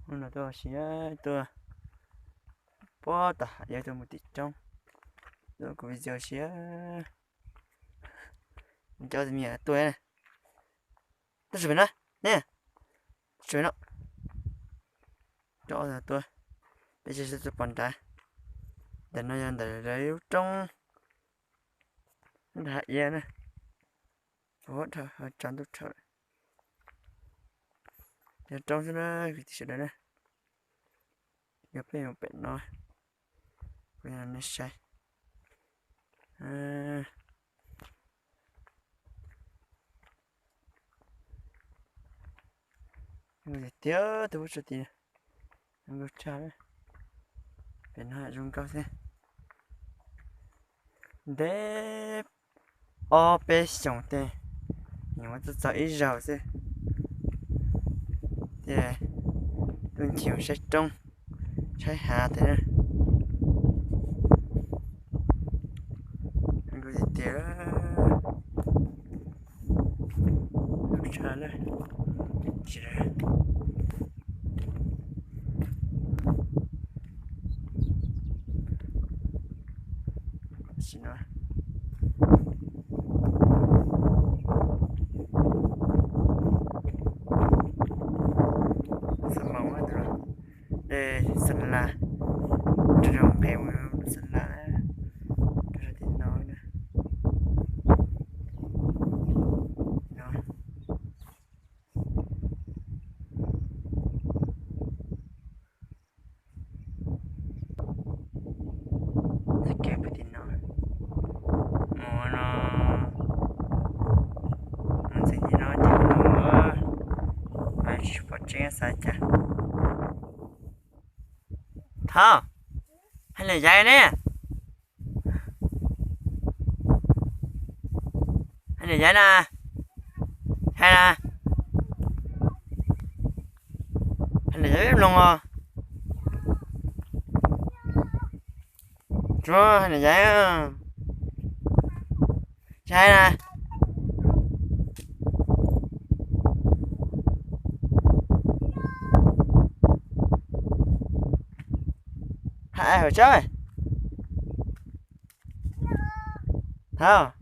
Hnub no tuaj ua si, tuaj puag tom hav, yog tuaj mus tim roob, tuaj kuv video si. Cov me nyuam tuaj, tuaj tsis pem no, ne, tsis pem no, cov tuaj, peb tsis tuaj pom nrad. Ntawm no yog ntawm lawv lub roob, nrad hav iav na, puag thaum tsaus ntuj rhawv. Yog roob xwb na kwv tij sawv daws na. Yog peb mus pem no, kuv yog nej saib. Tiag tiag, tus pub tso tid, zoo nkauj tshaj, pem no zoo nkauj thiab. Ntev ob peb xyoos tej, nws muab txog txog ib zaug xwb, ces tuaj ncig saib roob saib hav thiab. Zoo nkauj tiag tiag. Tshaj na, tsis no. Xab moos, dej Xas Las, rau nqes mus Xas Las, rau tim no na. Mus no, mus ntxeev tim no ces mus, tsis pom tseeb xav cas. Thov, hais lwm yaiv ne, hais lwm yaiv na, hais na, hais lwm yaiv mloog os. Tsuav hais lwm yaiv, tsis hais na. Hais hauv tsav, thov.